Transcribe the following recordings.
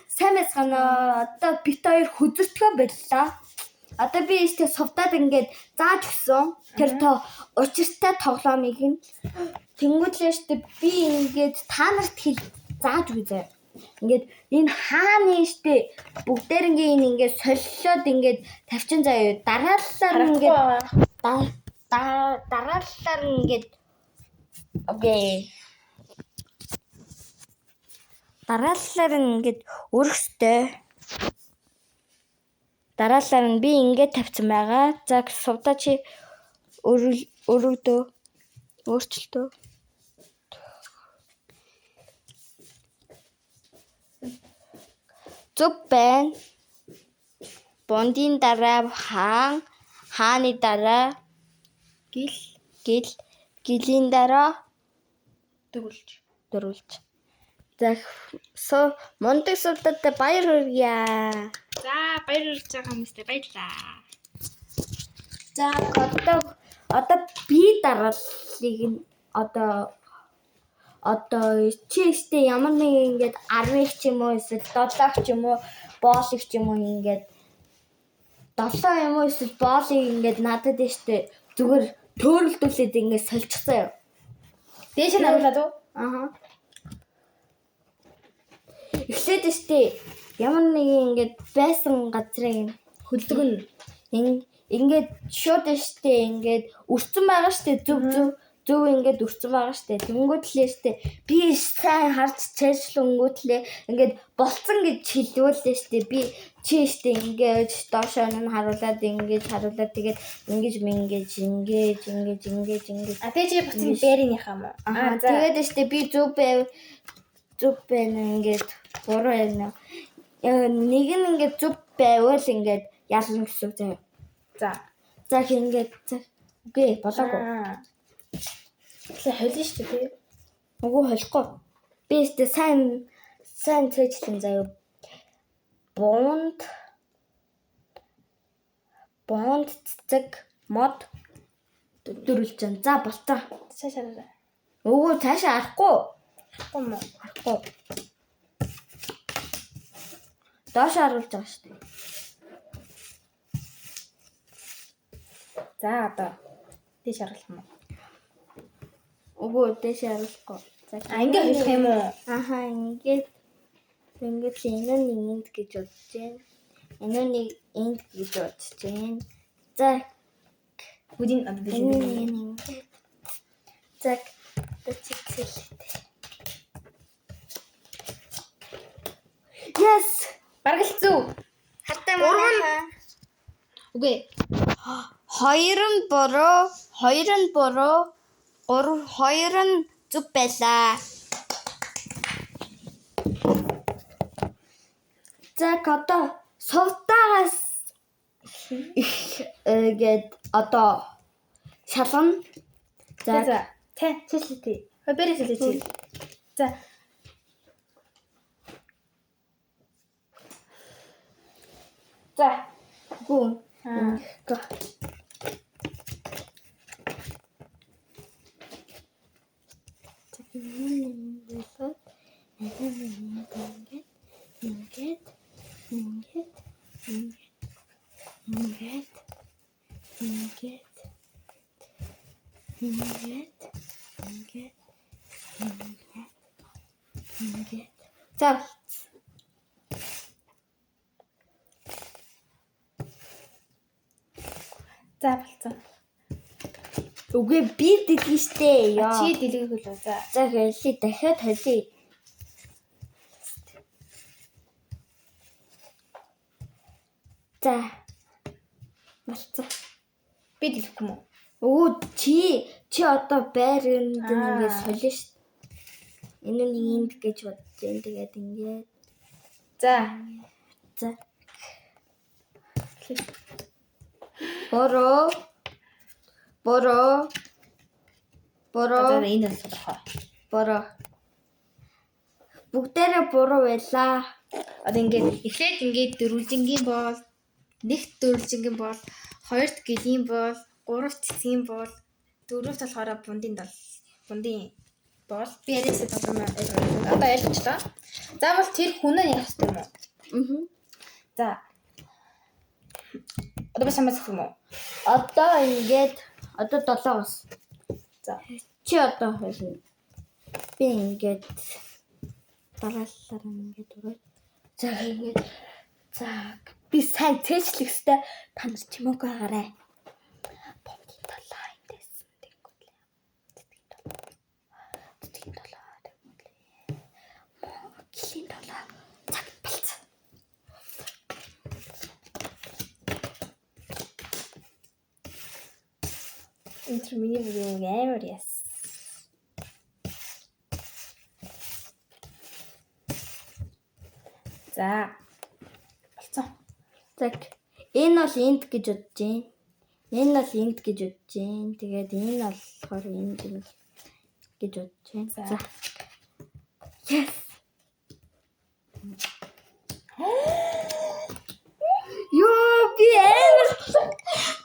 Сайн байцгаана уу? Одоо бит хоёр хөзөртгөө боллоо. Одоо би ийштэй сувдаад ингээд зааж өгсөн. Тэр то учиртай тоглоомыг нь тэнгуүлээ штэ би ингээд та нарт хэл зааж өгье заяа. Ингээд энэ хааны штэ бүгдээрнгийн энэ ингээд солилоод ингээд тавьчин заяа. Дараалалаар ингээд дараалалаар ингээд окей. Дараалалаар ингээд өрөх ёстой. Дараалалаар нь би ингээд тавьсан байгаа. За сувдаа чи өргөдөө. Өөрчлөлтөө. Зөв байна. Бундын дараа хаан, хааны дараа Гил гэл, гэлийн дараа дөрвөлж. дөрвөлж. За мундаг сувдаатай баяр хүргье. За баяр хүрж байгаа хүмүүстээ баярлалаа. За одоо би дарааллыг нь одоо чи ихтэй ямар нэг ингээд 10-ыг ч юм уу эсвэл 7-ыг ч юм уу боолыг ч юм уу ингээд 7 юм уу эсвэл боолыг ингээд надад ихтэй зүгээр төөрөлдүүлээд ингээд сольчихсан юм. Дээш нь харуулад уу? Аха. Эхлээд ихтэй ямар нэг ингээд байсан газрыг Хөлдөг нь ингээд шууд штэ ингээд өрцөн байгаа штэ зөв зөв зөв ингээд өрцөн байгаа штэ тэнгүүтлээ штэ би сайн харж чайшлангүүтлээ ингээд болцсон гэж хэлвүүлээ штэ би чи штэ ингээд доошоо нь харуулад ингээд харуулад тэгээд ингэж мингэж ингэж ингэж ингэж ингэж А тэгээ чи буцын бэрийн яхаа юм уу? Аа тэгээд штэ би зөв байв зөв байна ингээд буруу байна. Нэг нь ингээд зөв байвал ингээд ялна гэсэн үг заяа. За. За ингээд за. Үгүй болоогүй. Тэгэхээр холино шүү дээ тий. Үгүй холихгүй. Би өөртөө сайн сайн цээжлэн заяа. Бонд бонд цэцэг мод дөрвөлжин. За болцоо. Цаашаа хараа. Үгүй цаашаа харахгүй. Харахгүй юм уу? Харахгүй. Доош харуулж байгаа шүү дээ. За одоо дээш харуулах юм уу? Үгүй дээш харуулахгүй. За А ингээ холих юм уу? Аха ингээд ингээд энэ нэг энд гэж бодож байна. Энэ нэг энд гэж бодож байна. За Бүгдийг одоо дээш энэ нь. нэг ингээд. За одоо цэцэлтэй. Yes. Бараг л зөв. Хартай манайхаа. Үгүй. Хоёр нь буруу, хоёр нь буруу, гурав хоёр нь зөв байлаа. За одоо сувтаагаас их гээд одоо шалгана. За За за. Тэ цэцлээ тий. Бэрээ цэцлээ чи. За. За. гүн. Аа. Ингээд ингээд ингээд ингээд ингээд ингээд ингээд ингээд за За болцсон. үгүй би дэлгэн штэ ёо. Чи дэлгээх үү? За. За хэлье дахиад хэлье. За болцсон. Би дэлгэхгүй юм уу? Өө чи одоо байранд ингээд солино шүү. Энэ нэг энд гэж бодож байна. Тэгээд ингээд За. за. Буруу. Буруу. Одоо Буруу. энэ бол тодорхой. Буруу. Бүгдээрээ буруу байлаа. Одоо ингээд эхлээд ингээд дөрвөлжингийн боол, нэгт дөрвөлжингийн боол, хоёрт гэлийн боол, гуравт цэцгийн боол, дөрөвт болохоор бундын дол, бундын боол. Би яриасаа тоглоом ойлгосон. Одоо ойлгочлоо. Заавал тэр хүн нь ярих хэрэгтэй юм уу? За. Одоо би самаас юм уу? Одоо ингээд одоо 7-оос. За. Чи одоо холно. Би ингээд дараалалаар ингээд өрөө. За ингээд за би сайн цээжлэх хэвээр та нар чимээгүй агарай. Бомдын толоо эндээс тэнгүүтлээ. Цэцгийн толоо. Цэцгийн толоо тэнгүүтлээ. Гэлийн толоо. За болцсон. Энэ тэр миний бүр юм амар яс. За. Болцсон. За энэ бол энд гэж бодож байна. Энэ бол энд гэж бодож байна. Тэгээд энэ болохоор энд гэж бодож байна. За. Yes. Йоо би амар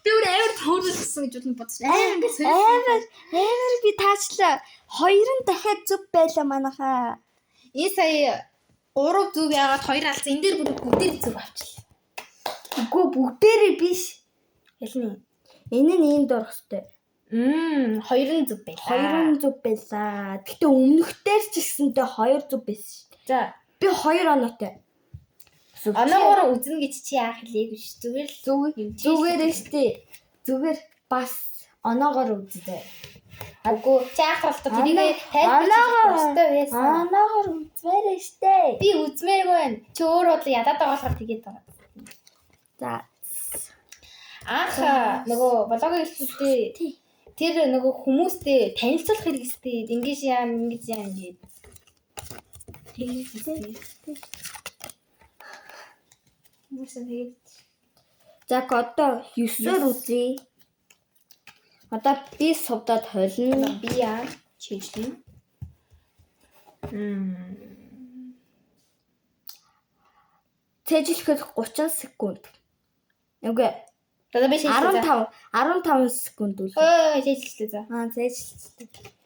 Би өөр амар төвөрлөсөн гэж бодсон. Амар ингэ сонирхол. амар амар би таачлаа. Хоёр нь дахиад зүв байлаа манайхаа. Энэ сая 3 зүг яагаад 2 алдсан. Энэ дээр бүр бүгдээр зүг авчлаа. Үгүй бүгдээрээ биш. Ялны. Энэ нь энд орох хэвээр. Хоёр нь зүг байлаа. Хоёр нь зүв байлаа. Гэтэ өмнөхдөр ч гэсэнтэй хоёр зүв байсан шүү дээ. За. Би хоёр оноотой. Оноогоор үзнэ гэж чи яах хэлээгүй ш. Зүгээр л Зүгээр зүгээр штэ. Зүгээр бас оноогоор үздэг. Үгүй чи яах болтоо тэрийг тайлбарлах ёстой байсан. Оноогоор үзмээр штэ. Би үзмээргүй байна. Чи өөр бодлоо ядаад байгаа болохоор тэгээд байгаа. За. Анх нөгөө блогийн хэлбэлтэй Тий. тэр нөгөө хүмүүстэй танилцуулах хэрэгтэй. Ингэж яа, ингэж яа ингэж. Хүмүүс тэгээд За одоо 9-оор үзье. Одоо би сувдаад холино. би яа чийжлэн. Цээжлэхэд 30 секунд. Үгүй За би шийдлээ. 15 секунд үл. Ой, шийдлээ за. Аа цээжлээ.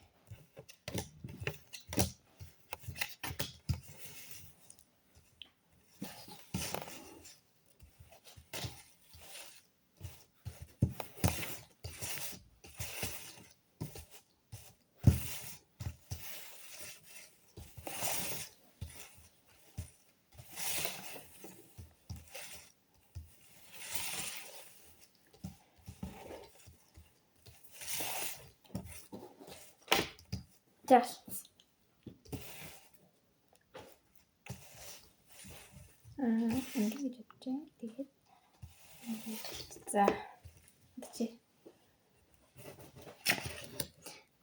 За. Ингэж гэж бодож байна. Тэгээд за. Чи.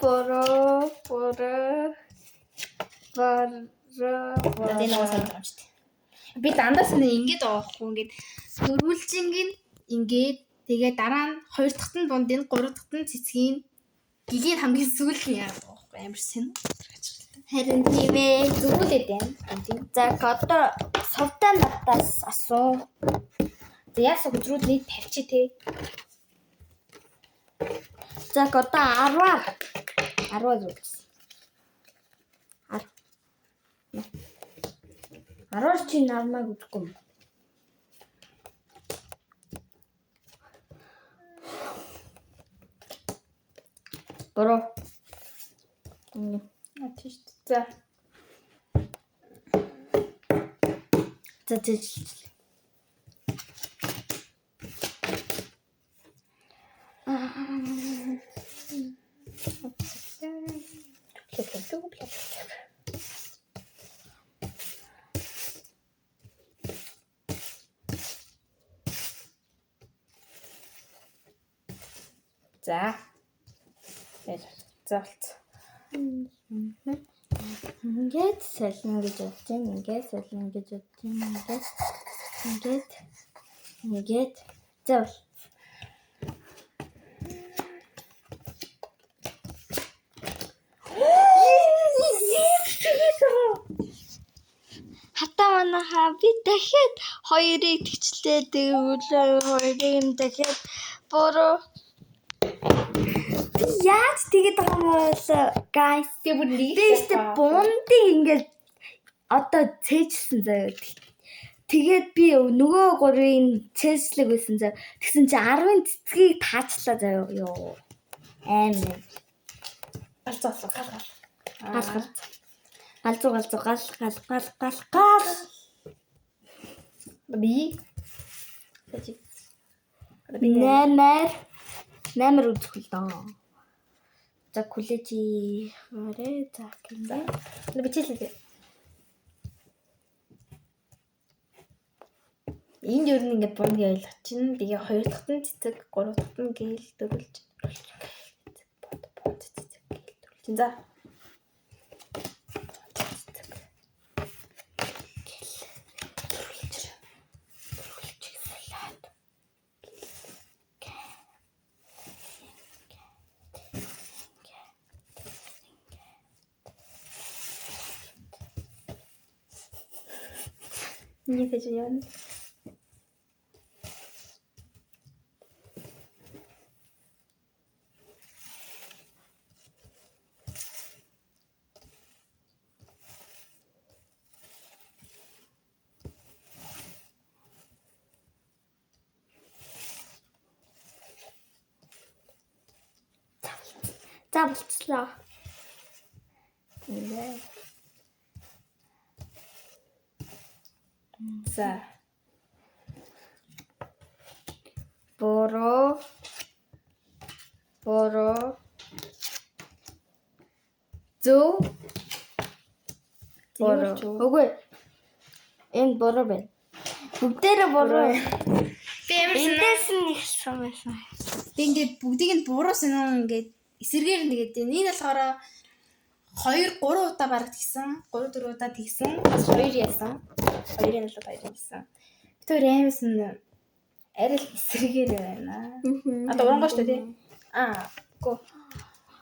Боро боро боро Энэ нөгөө сайн байгаа юм шүү дээ. Би дандаа санаа ингэж байгаа хгүй ингээд дөрвөлжинг нь ингээд тэгээ дараа нь хоёр дахьт нь бундын гурав дахьт нь цэцгийн гэлийг хамгийн сүүлд нь яадаг байгаа хгүй амар сэн. Харин тийм ээ. Зүгүүлээд байна. Бундын. За одоо сувдаа надаас асуу. За яасан хөжрүүд нийт тавьчих те. За одоо 10-аар 10-аар үзсэн. 10. 10-аар чи намайг үзэхгүй юм. Буруу. Ингэ. А тийш. За. За зэжил. За. За болцсон. Ингээд сална гэж бодож байна. Ингээд сална гэж бодож байна. Ингээд ингээд ингээд за бол. Хата манайхаа би дахиад хоёрыг тэгчлээ тэгвэл хоёрыг нь дахиад буруу. Би яаж тэгээд байгаа юм бол guys. Би бүр нэг Би ихтэй бундыг ингээд одоо цээжсэн заяа. Тэгээд би нөгөө гурвын цээслэг байсан заа. Тэгсэн чи 10-ын цэцгийг таачлаа заяа ёо. Амар. Галзуу гал гал. Гал гал. Галзуу галзуу гал гал гал гал гал. Би. Тэжи. Би 8-аар 8-аар үзэх л доо. За хүлээж гараа за гинэ. Би чийлээ. Энд ер нь ингээд бунгийн ойлгох чинь тэгээ хоёр дахьт нь цэцэг, гурав дахьт нь гээл, дөрвөлж, цэцэг, бод, бод, цэцэг, гээл, дөрвөлж. За. Цэцэг. Гэл. Дөрвөлж. Дөрвөлж салаад. Миний гэж яана. За болцлоо. Ингээ. За. Буруу. Буруу. Зөв. Буруу. Үгүй. Энэ буруу байна. Бүгдээрээ буруу байна. Би ямар сонин Эндээс нь ихсэн байсан. би ингээд бүгдийг нь буруу сонин ингээд эсэргээр нь тэгээд энэ болохоор 2 3 удаа бараг тэгсэн. 3 4 удаа тэгсэн. Бас 2 яасан. 2-ын болоод 2 гэсэн. Би тэр амар сонин арай л эсэргээр байна. Одоо урангоо шүү дээ тий. Аа, үгүй.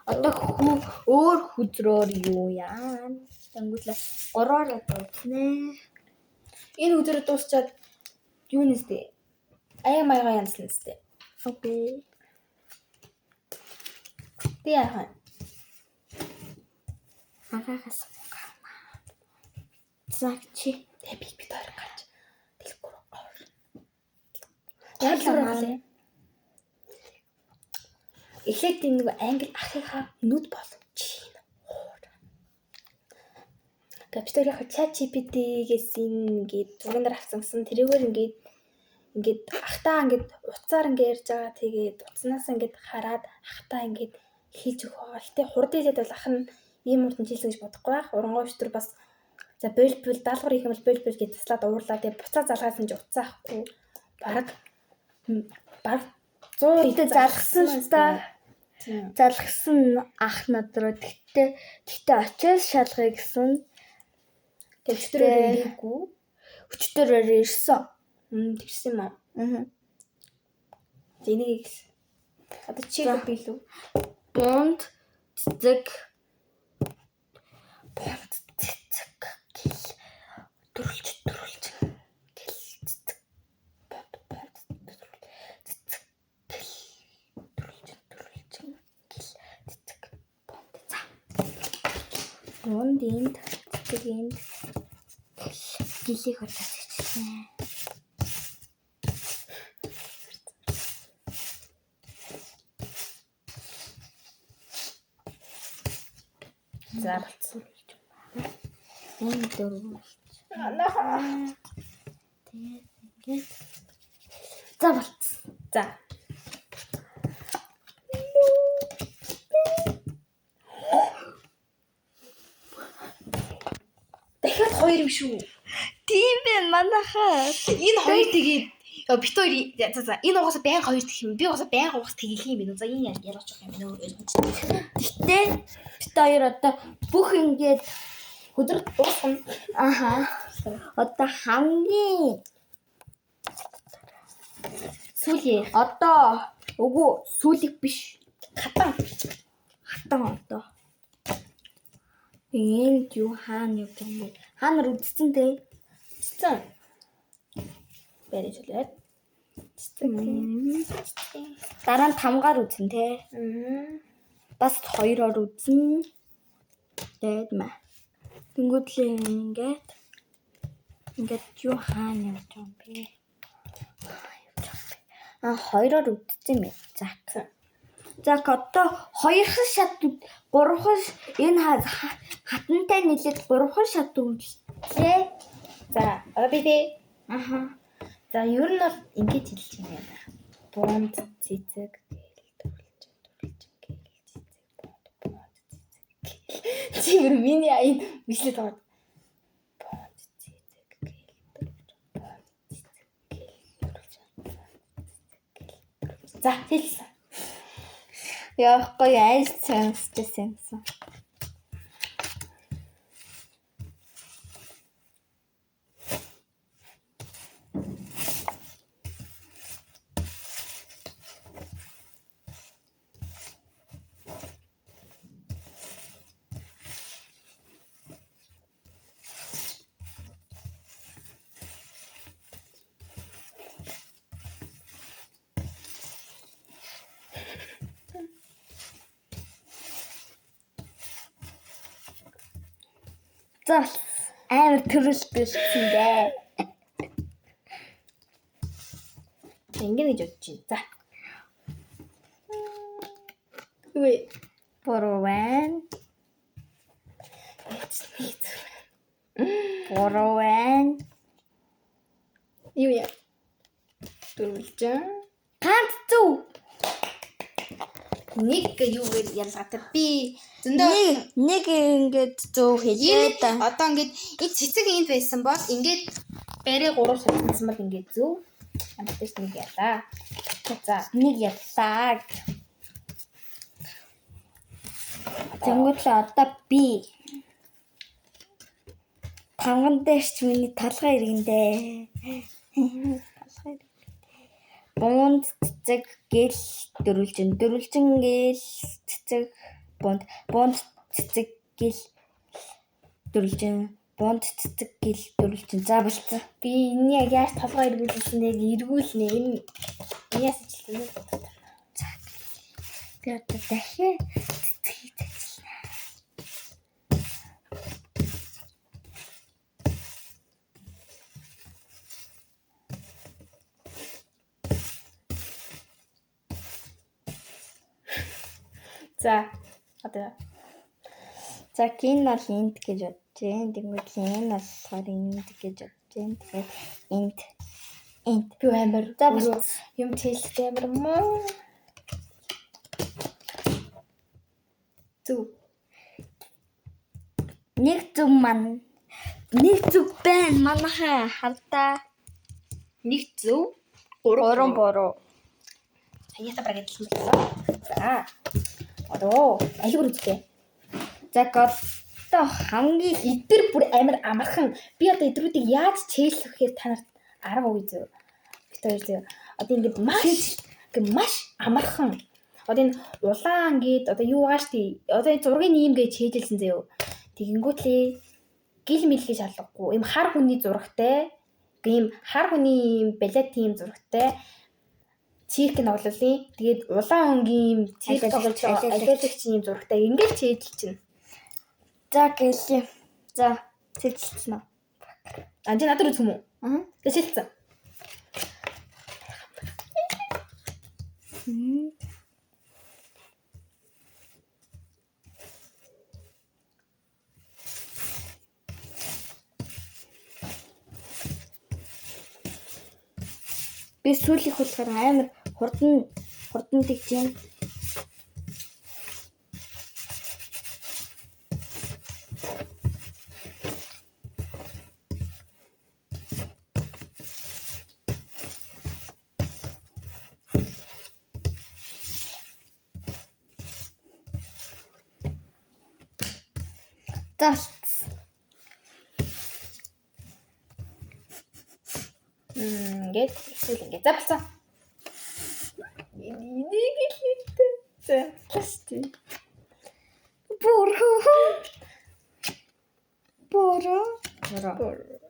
Одоо хүү өөр хүзрөөр юу яа. Тэнгүүтлээ гурваар одоо үзнэ. Энэ өдрөө дуусчаад юу нэстэ? Аяа маяга янзлан нэстэ. Окей. Тэг яах вэ? Агаагаас мөнгө. За чи Тэг би бид хоёр гарч дэлгүүр ор. Яг л ургалаа. Эхлээд энэ нэг англи ахыхаа нүд болон чин хуур. Гэвч бид хоёр яг chat GPT-гээс ингээд зурган дээр авсан гэсэн тэрүүгээр ингээд ингээд ахтаа ингээд утсаар ингээд ярьж байгаа тэгээд утаснаас ингээд хараад ахтаа ингээд хийж өгөх байгаа. Гэтэ хурд хэлээд бол ах нь ийм урд нь хийлсэн гэж бодохгүй байх. Урангуй өчтөр бас за бөл бөл даалгавар хийх юм бол бөл бөл гэж таслаад уурлаа. Тэгээд буцаа залгаасан чи утсаа авахгүй. Бараг бараг 100 Гэтэ залгасан л та. Тийм. Залгасан ах над руу. Тэгтээ тэгтээ очиад шалгая гэсэн. Тэгээд өчтөр ирээгүй. Өчтөр өрөө ирсэн. Тэгсэн юм аа. Аа. За энийг гэл. Одоо чи За. билүү? Бунд цэцэг бунд цэцэг гэл дөрвөлж дөрвөлж гэл цэцэг бунд бунд дөрвөлж цэцэг гэл дөрвөлж дөрвөлж гэл цэцэг бунд за бунд энд цэцэг энд гэл гэлийг одоо цэцлээ. За болцсон. Энэ дөрвөлж Аа. тэгээд ингээд за болцсон. За. Дахиад хоёр юм шүү. Тийм байна манайхаа. Энэ хоёр тэгээд ёо бит хоёр за за энэ угаасаа баян хоёр гэх юм. Би угаасаа баян угаас тэгэлх юм байна. За энэ ялгаж явах юм байна ойлгомжтой. Гэтэ бит хоёр одоо бүх ингээд Өдөр дуусна. аха одоо хамгийн Сүүлийн одоо үгүй сүүлих биш хатан. хатан одоо. Энд юу хаана юу юм бэ? Хаанаар үдцэн те? Цэцэн. Бариж үлээд. Цэцэн. Дараа нь тамгаар үдсэн те. Мм. Бас хоёроор үдсэн. Тэгээд мэ. Тэнгүүтлээ ингээд Ингээд юу хаана явж байгаа юм бэ? А хоёроор үдцсэн юм байна. За. За одоо хоёрхан шат гурван энэ хатантай нийлээд гурван шат үлдлээ. За одоо би тэ. Аха. За ер нь бол ингэж хэлж юм байна. Буунд цэцэг гэл дөрвөлжин дөрвөлжин гэл цэцэг буунд буунд цэцэг гэл. Чи бүр миний аян мэслээд байгаа. Буунд цэцэг гэл дөрвөлжин буунд цэцэг гэл дөрвөлжин буунд цэцэг гэл дөрвөлжин. За хэлсэн. Яахгүй аль сонсчихсан юмсан. За амар төрөл бэлдсэн дээ. Ингэ гэж бодож байна. За. Үгүй. Буруу байна. Нэг зүг. Буруу байна. Юу яа? Дөрвөлжин. Ганц зүв. Нэг юугаар ялгаатай. Би зөндөө Нэг ингээд зөв хэлээ да. Одоо ингээд энэ цэцэг энд байсан бол ингээд барай 3 шатсан бол ингээд зөв. Амттай нэг ялаа. За. Нэг яллаа. Тэнгүүтлээ одоо би танган дээр ч миний талгай ирэндээ. Талгай ирэндээ. Буунд цэцэг гэл дөрвөлжин дөрвөлжин гэл цэцэг буунд буунд цэцэг гэл дөрвөлжин буунд цэцэг гэл дөрвөлжин. За болцсон. Би энэ яг яаж толгой эргүүлсэн яг эргүүлнэ. Энэ яасан ч л нэг боддог. За. Би одоо дахиад цэцгийг цэцэлнэ. За одоо За гин бол энд гэж бодож байна. Тэнгүүт энэ болохоор энд гэж бодож байна. Тэгэхээр энд энд би амар За болцсон. юм чийлэлтэй амар муу. Зүг. Нэг зүг маань нэг зүг байна. Манайхаа хардаа. Нэг зөв. Гурван буруу. Саяата бараг адилхан болсон. За. Одоо аль бүр үзтээ. За одоо хамгийн Эдгээр бүр амар амархан. Би одоо эдрүүдийг яаж чийлэх гэхээр та нарт 10 өгье зөө. Бит хоёр зөө. Одоо ингээд маш амархан. Одоо энэ улаан гээд одоо юу байгаа штий. Одоо энэ зургийн ийм гэж чийлэлсэн зөө. Тэгэнгүүтлээ гил мэлгээ шалгахгүй. Ийм хар хүний зурагтай. Ийм хар хүний ийм балет ийм зурагтай. Цирк ноглолын. Тэгээд улаан өнгийн ийм цирк тоглож байгаа алиалагч ийм зурагтай. Ингээд чийлэл чинь. За гэлээ. За цэцэлсэн үү? А чи надад үзэх юм уу? Аа. Тэ чийлсэн. Би сүүлийнх болохоор амар хурдан тэгж юм. За Ингээд эсвэл ингээд. За болцсон. Энийг л хэлдэг. За болчихсон. Буруу. Буруу. Буруу.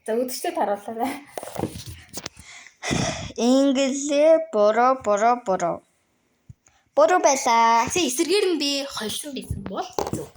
За үдштэй тарууллаа. Инглээ буруу буруу буруу. Буруу байлаа. Тэ эсэргээр нь би холсон байсан бол зөв.